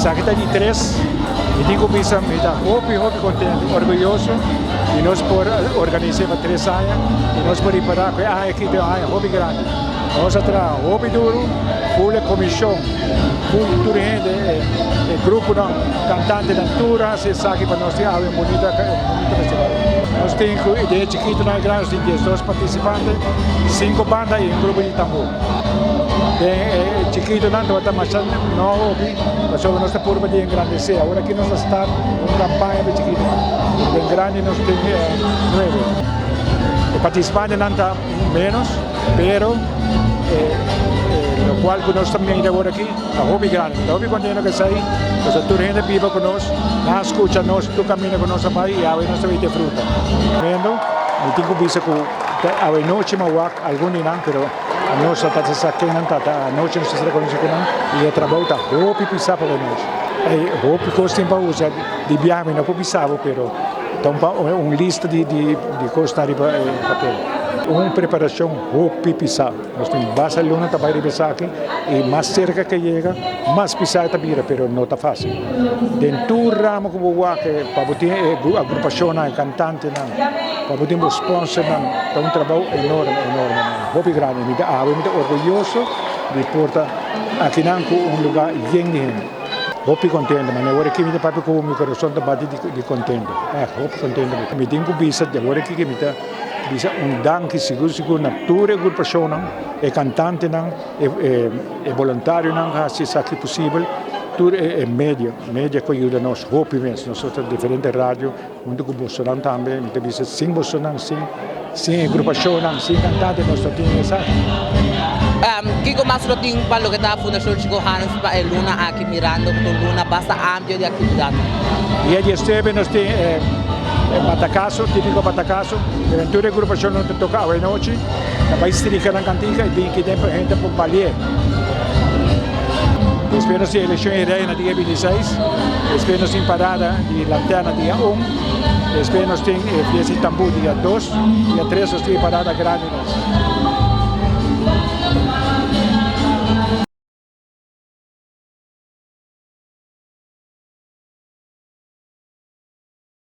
Esaki ta di tres. Mi tin ku bisa mi ta hopi hopi kontentu, orguyoso di nos por organis'é pa tres aña i nos por ripará ku e aña aki ta un aña hopi grandi. Nos a traha hopi duru, ful e komishon, ful tur hende, e gruponan, kantantenan, tur a hasi esaki pa nos tin awe un bunita un bunita festival. Nos tin ku den e chikitonan i grandi nos tin diesdos partisipante, sinku banda i un grupo di tambú. Den e chikitonan tabata masha no hopi pasobra nos ta purba di engrandesé. Awor aki nos a start un kampaña pa e chikitonan. Den grandi nos tin nuebe. E partisipantenan ta ménos pero lokual ku nos ta mira awor aki ta hopi grandi. Mi ta hopi kontento ku esei pasobra tur hende biba ku nos, nan a skucha nos tur kaminda ku nos a bai i awe nos ta wete fruta. Mi tin ku bisa ku awe nochi mi a wak algun di nan pero nos no ta sa ken nan ta, ta anochi nos ta rekonosé ku nan i e trabou ta hopi pisá pa nos. Ei hopi kos tin pa usa di biaha mi no por bisa bo pero ta un lista di kos ta riba e papel. Un preparashon hopi pisá. Nos tin basta luna ta bai riba esaki i mas serka ke yega mas pisá e ta bira pero no ta fásil. Den tur ramo ku bo wak pa bo tin e agrupashonnan e kantantenan. Pa bo tin bo sponsornan ta un trabou enorme enorme hopi grandi mi ta awe mi ta orguyoso di por ta akinan ku un luga yen di hende hopi kontento mane awor aki mi ta papia ku mi kurason ta bati di kontento ègt hopi kontento mi tin ku bisa di awor aki mi ta bisa un danki sigur sigur na tur e agrupashonnan e kantantenan e boluntarionan ku hasi esaki posibel tur e media media ku a yuda nos hopi mes nos ta diferente radio. Huntu ku bosonan tambe, mi ta bisa sin bosonan, sin sin e grupashonnan, sin kantante nos no tin esaki. Kiko mas lo tin pa loke ta Fundashon Chico Harms pa e luna aki mirando ku ta un luna basta amplio di aktividatnan? Dia diesnuebe nos tin e batakaso, tipiko batakaso, den tur e grupashonnan ta toka awenochi, ta bai strika nan kantika i bin kiden pa hende por balié. Despues nos tin elekshon di reina dia 26, despues nos tin parada di lanterna dia 1, despues nos tin e fiesta di tambú dia 2, dia 3 nos tin e parada grandi mes.